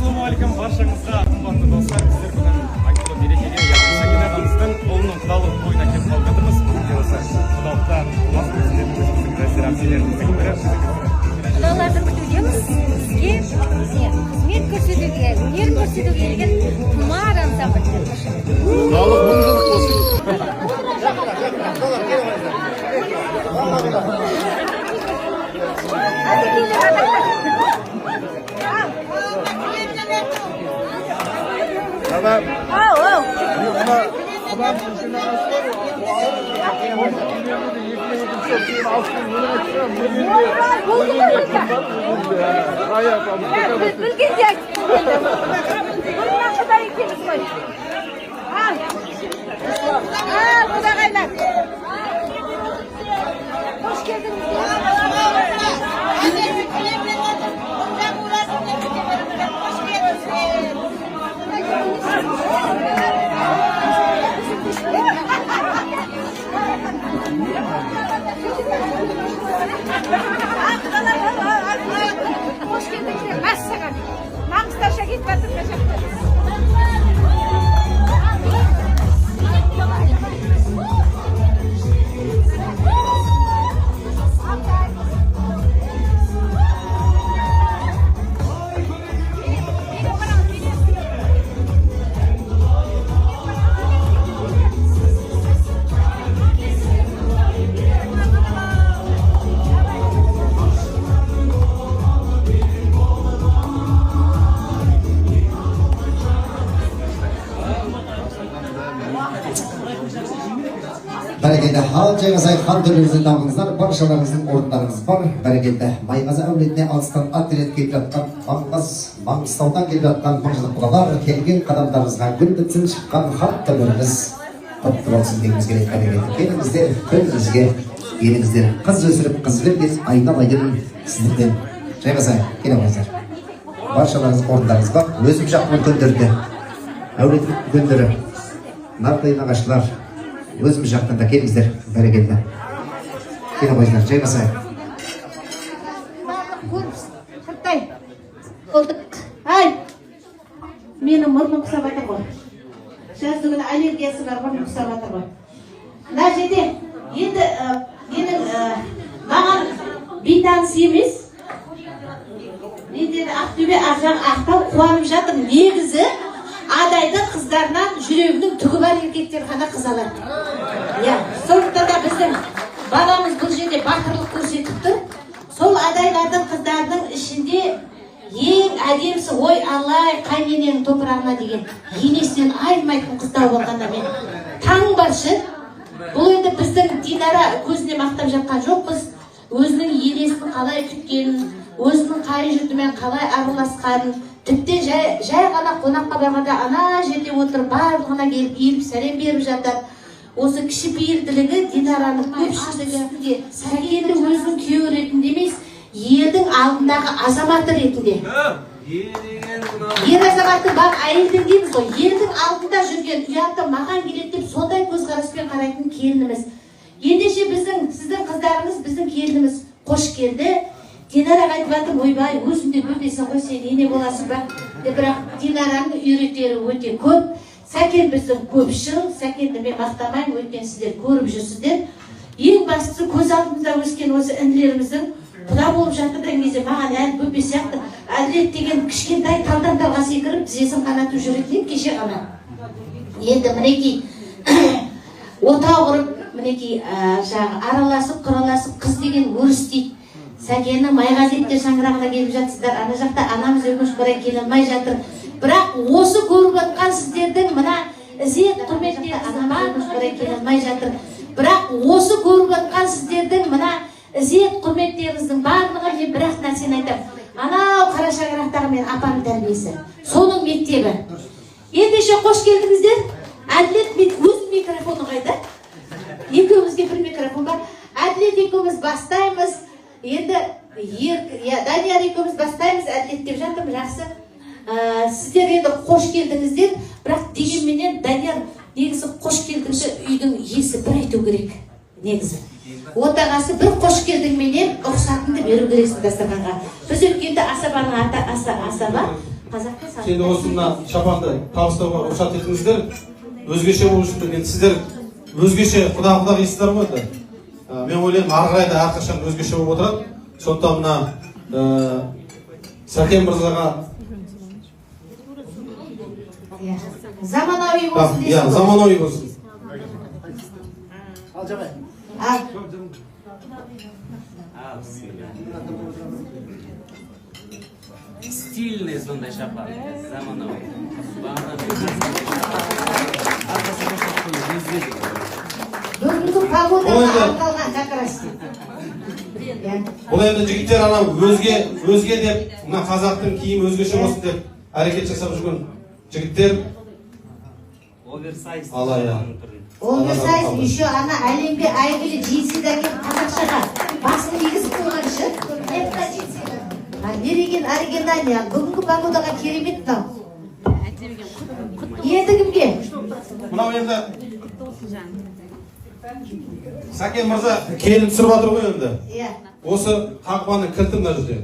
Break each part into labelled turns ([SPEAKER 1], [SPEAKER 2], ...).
[SPEAKER 1] Ассалаумағалейкум баршаңызға, қымбатты достар! Біздер бүгін айтулы мерекеге, яғни Сәкен ағамыздың ұлының құдалық тойына келіп қалып жатырмыз. Бүгін осы құдалықта бас көсілетін өзіміздің Жазира әпкелеріміздің бірі.
[SPEAKER 2] Құдаларды күтудеміз. Бізге не, қызмет көрсетуге, өнер көрсетуге келген Тұмар ансамблі.
[SPEAKER 3] Құдалық 1000 жылдық болсын. Ана мына құдам үлкен ағасы бар, ол үйленгенде 2002 жылы кейін алып келіп өлең айтса, өлеңде кім бар? Өлеңде Рая апамыз.
[SPEAKER 2] Біз білгенде айттық енді. Бұрыннан құда екенбіз ғой. Ал, ал, құдағайлар. Қош келдіңіздер. Қош келдіңіздер, мәссаған. Маңғыстауша кетіп жатыр мына жақта.
[SPEAKER 4] Бәрекелді, ал жайғасай, хан төлеріңізден дамыңыздар, баршаларыңыздың орындарыңыз бар. Бәрекелді, Майғазы әулетіне алыстан ат іліп келіп жатқан Маңғаз, Маңғыстаудан келіп жатқан мыңжылдық құдалар, келген қадамдарыңызға гүл бітсін, шыққан хан төлеріңіз құтты болсын дегіміз келеді. Бәрекелді, келіңіздер, көліңізге еліңіздер, қыз өсіріп қыз берген айналайын сіздерден. Жайғасай, келе қойыңыздар, баршаларыңыз орындарыңыз бар. Өзім жақтың үлкендері де, әулеттің үлкендері, нартай нағашылар, өзіміз жақтан да келіңіздер. Бәрекелді, келе қойыңыздар, жайғасайық.
[SPEAKER 2] Қыртай болдық. Ай, менің мұрным ұқсап жатыр ғой. Жазды күні аллергиясы бар, мұрным ұқсап жатыр ғой. Мына жерде енді менің маған бейтаныс емес. Мен Ақтөбе, ар жағы Ақтау, қуанып жатырмын. Негізі Адайдың қыздарынан жүрегінің түгі бар еркектер ғана қыз алады. Иә, сондықтан да біздің баламыз бұл жерде батырлық көрсетіп тұр. Сол адайлардың қыздарының ішінде ең әдемісі, ой аллай, қайнененің топырағына деген енесінен айырмайтын қыз тауып алғанда мен таң баршы. Бұл енді біздің Динара, көзіне мақтап жатқан жоқпыз. Өзінің енесін қалай күткенін, өзінің қай жұртымен қалай араласқанын, тіптен жай ғана қонаққа барғанда ана жерде отырып барлығына келіп иіліп сәлем беріп жатады. Осы кішіпейілділігі Динараның көпшілігі Сәкенді өзінің күйеуі ретінде емес, елдің алдындағы азаматы ретінде, ер азаматы бар әйелден дейміз ғой, елдің алдында жүрген ұяты маған келеді деп сондай көзқараспен қарайтын келініміз. Ендеше біздің, сіздің қыздарыңыз, біздің келініміз қош келді. Динараға айтып жатырмын, ойбай, өзің де бөпесің ғой сен, ене боласың ба деп. Бірақ Динараның үйретері өте көп. Сәкен біздің көпшіл. Сәкенді мен мақтамаймын, өйткені сіздер көріп жүрсіздер. Ең бастысы, көз алдымызда өскен осы інілеріміздің құда болып жатыр деген кезде маған әлі бөпе сияқты. Әділет деген кішкентай, талдан талға секіріп, тізесін қанатып жүретін еді кеше ғана. Енді мінекей, отау құрып, мінекей, жаңағы араласып құраласып, қыз деген өріс дейді. Сәкеннің Майғазиевтер шаңырағына келіп жатсыздар. Ана жақта анамыз өкінішке орай келе алмай жатыр. Бірақ осы көріп жатқан сіздердің мына ізет құрметтеріңіздің өкінішке орай келе алмай жатыр. Бірақ осы көріп жатқан сіздердің мына ізет құрметтеріңіздің барлығы, мен бір ақ нәрсені айтамын, анау қара шаңырақтағы мен апамның тәрбиесі, соның мектебі. Ендеше қош келдіңіздер. Әділет, мен өз микрофоны қайда? Екеумізге бір микрофон бар. Әділет екеуміз бастаймыз. Енді иә, Данияр екеуміз бастаймыз, Әділет деп жатырмын, жақсы. Сіздер енді қош келдіңіздер, бірақ дегенменен, Данияр, негізі қош келдіңші үйдің иесі бір айту керек. Негізі отағасы бір қош келдіңменен рұқсатыңды беру керексің дастарханға. Біз өткенде асабаның аты аса, асаба. Қазақтың салты.
[SPEAKER 5] Енді осы мына шапанды табыстауға рұқсат етіңіздер. Өзгеше болу үшін енді сіздер өзгеше құда құдағисыздар ғой енді. Мен ойлаймын, ары қарай да әрқашан өзгеше болып отырады. Сондықтан мына Сәкен мырзаға
[SPEAKER 2] Иә. Заманауи болсын
[SPEAKER 5] иә,
[SPEAKER 2] дейсің ғой.
[SPEAKER 5] Заманауи болсын.
[SPEAKER 2] Ал,
[SPEAKER 6] А, бісміллә. Стильный сондай шапан, заманауи. Бағана мен арқасы босап өзге деген.
[SPEAKER 2] Бүгінгі погодаға
[SPEAKER 5] Ол енді-
[SPEAKER 2] арналған как раз. Иә.
[SPEAKER 5] Бұл енді жігіттер анау өзге өзге деп, мына қазақтың киімі өзгеше болсын деп әрекет жасап жүрген жігіттер.
[SPEAKER 6] Оверсайз
[SPEAKER 5] Ала, иә.
[SPEAKER 6] шапанның түрін.
[SPEAKER 2] Оверсайз, еще ана әлемге әйгілі джинсидан келіп, қазақшаға басын кигізіп қойған шы. Это джинсидан. А не деген оригинальный, а бүгінгі погодаға керемет мынау. Енді кімге?
[SPEAKER 5] Мынау енді Сәкен мырза келін түсіріп жатыр ғой енді.
[SPEAKER 2] Иә.
[SPEAKER 5] Осы қақпаның кілті мына жерде.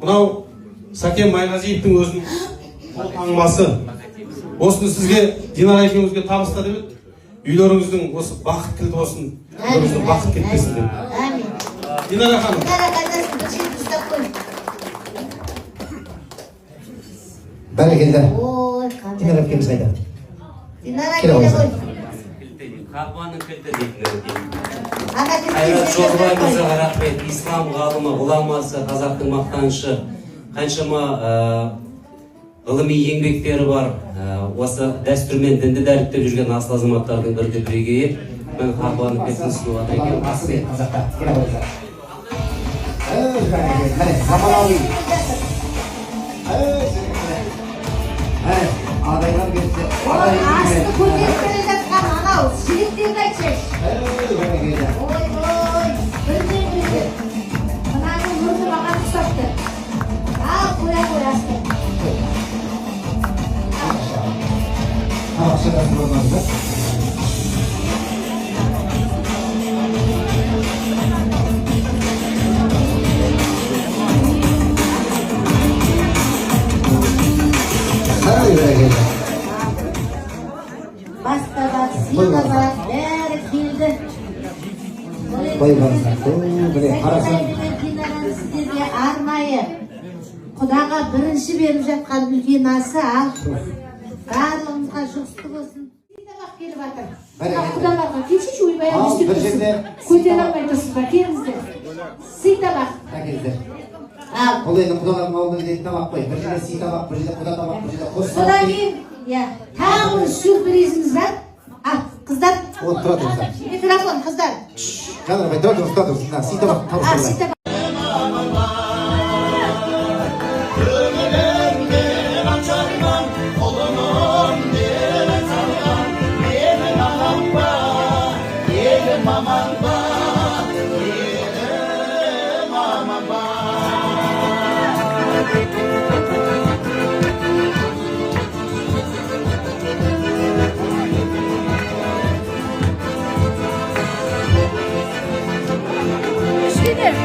[SPEAKER 5] Мынау Сәкен Майғазиевтің өзінің қол таңбасы. Осыны сізге, Динара екеуіңізге табыста деп еді. Үйлеріңіздің осы бақыт кілті болсын, үйлеріңіздің бақыт кетпесін деп.
[SPEAKER 2] Әмин.
[SPEAKER 5] Динара ханым.
[SPEAKER 2] Динара қайдасың? Бір жерін ұстап қой.
[SPEAKER 4] Бәрекелді.
[SPEAKER 2] Ой, қандай.
[SPEAKER 4] Динара әпкеміз қайда?
[SPEAKER 2] Динара,
[SPEAKER 4] Келе
[SPEAKER 2] келе
[SPEAKER 4] қойыңыз.
[SPEAKER 2] ғой.
[SPEAKER 6] Кілті дейді. Қақпаның кілті дейтін екен.
[SPEAKER 2] Ана
[SPEAKER 6] Қайрат
[SPEAKER 2] жерде
[SPEAKER 6] Жолдыбай мырзаға рахмет. Ислам ғалымы, ғұламасы, қазақтың мақтанышы. Қаншама ғылыми еңбектері бар. Осы дәстүр мен дінді дәріптеп жүрген асыл азаматтардың бірде бірегейі. Мен қақпаның кілтін ұсынып жатыр
[SPEAKER 4] Құданың
[SPEAKER 6] екенмін.
[SPEAKER 4] асы дейді қазақта. Келе қойыңыздар. Ей, бәрекелді. Міне, заманауи. Ей, міне. Міне, адайлар келіпті.
[SPEAKER 2] Ой, асты көтеріп келе жатқан анау жігіттерді айтшы.
[SPEAKER 4] Ей, бәрекелді.
[SPEAKER 2] Ой, ой, бірден бірде. Мынаның мұрны маған ұқсапты. Ал, қоя қой асты.
[SPEAKER 4] Тамақ шарасы болмаңыздар. Ей, бәрекелді.
[SPEAKER 2] Бас та бар, сый да бар, бәрі келді.
[SPEAKER 4] Қойыңыздар. О, міне, қарасаң.
[SPEAKER 2] Динараны сіздерге арнайы құдаға бірінші беріп жатқан үлкен асы, ал барлығымызға жұғысты болсын. Тамақ келіп жатыр.
[SPEAKER 4] Бәрекелді.
[SPEAKER 2] Құдаларға келшінші, ойбай,
[SPEAKER 4] Ал,
[SPEAKER 2] не істеп
[SPEAKER 4] бір
[SPEAKER 2] тұрсың?
[SPEAKER 4] жерде
[SPEAKER 2] Көтере алмай тұрсыз ба? Келіңіздер. Сый тамақ.
[SPEAKER 4] Әкеліңіздер.
[SPEAKER 2] Ал,
[SPEAKER 4] Бұл енді құдалардың ауылына кететін тамақ қой. Бір жерде сый тамақ, бір жерде құда тамақ, бір жерде қос тамақ.
[SPEAKER 2] Содан кейін, иә, тағы бір сюрпризіміз бар. Ал, қыздар,
[SPEAKER 4] Ол тұра тұрыңыздар.
[SPEAKER 2] Микрофон, қыздар.
[SPEAKER 4] Жанар апай, тұра тұрыңыз, тұра тұрыңыз. Мына сый тамақ
[SPEAKER 2] А,
[SPEAKER 4] табыстырып.
[SPEAKER 2] Сый тамақ.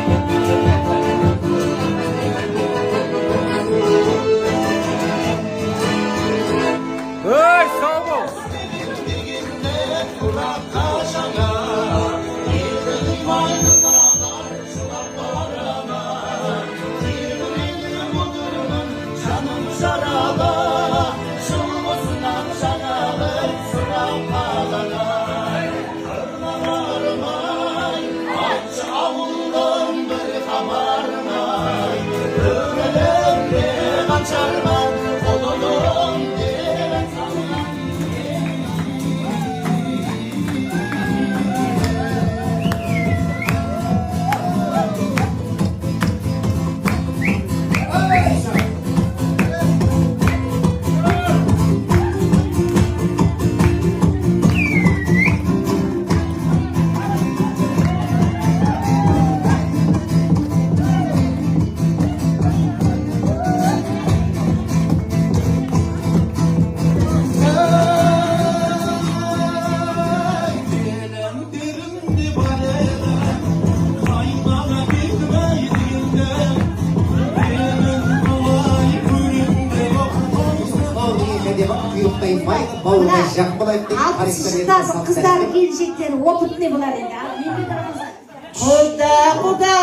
[SPEAKER 4] Қантай майлы, бауырдай жақын болайық дейді.
[SPEAKER 2] 60-шы жылдардың қыздары, келіншектері опытный болар енді. Ал менімен қараңыздар. Құда, құда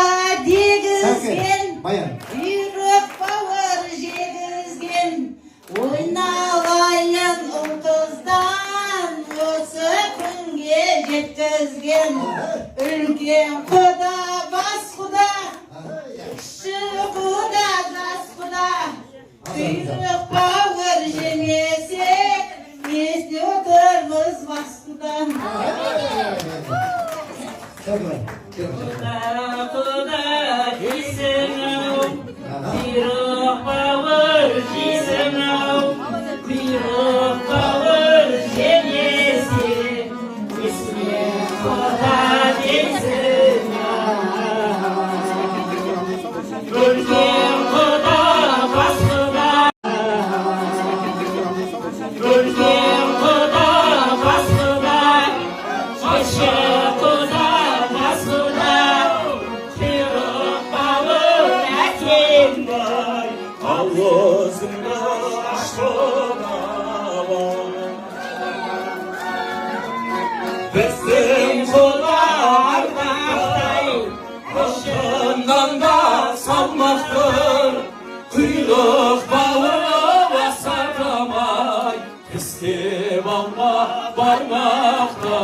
[SPEAKER 2] дегізген,
[SPEAKER 4] Баян.
[SPEAKER 2] Бұйрық бауыр жегізген, ойналайын ұл қыздан, осы күнге жеткізген. Үлкен құда, бас құда, кіші құда, жас құда. Бұйрық бауыр жемесек, не істеп отырмыз басқыдан?
[SPEAKER 7] Құда дейсің ау, бұйрық бауыр жейсің ау, бұйрық бауыр жемесе, несіне құда дейсің ау? Үлкен құда, бас құда, үлкен құда, бас құда, кіші құда, жас құда, құйрық бауыр әкеңді-ай,
[SPEAKER 8] Аузыңды аштың ау. Біздің құда ардақтай, шыннан да салмақты, құйрық бауыр асатамай, тістеп алма бармақты.